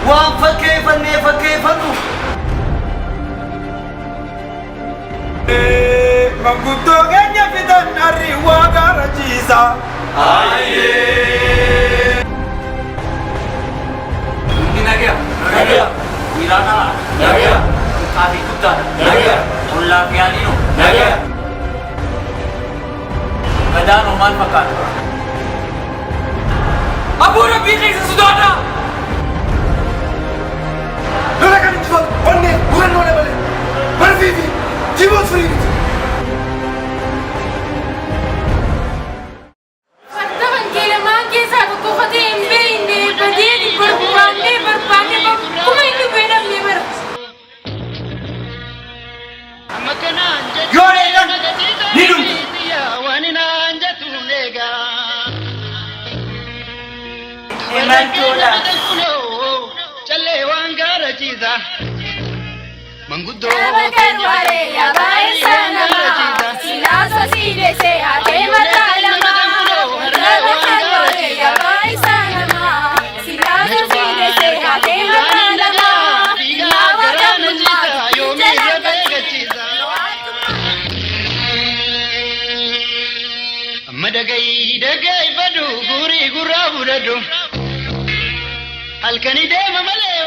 Waan fakkeeffannee fakkeeffannu. Manguddoo keenya fitan arri waa gaara ciisa. Hundi nagaya. Nagaya. Dhiiraa dhalaa. Nagaya. Xiqqaa fi guddaadha. Nagaya. Ollaa fi yaaliinoo. Nagaya. Gadaanoo maal fakkaata? Aboo rabbii keessa sodaadhaa. Lola kan injifatu onnee murannoo malee barfii fi jiboot firii miti. Farda kan kee lamaan keessaa tokko ka ta'e hin beekne badee barbaannee barbaannee bakkuma inni bu'e dhabne bara. Yoo dheedan ni dhumtu. Amma dagai dagai badu gurii gurraa fudhadhu. Halkanii deema malee.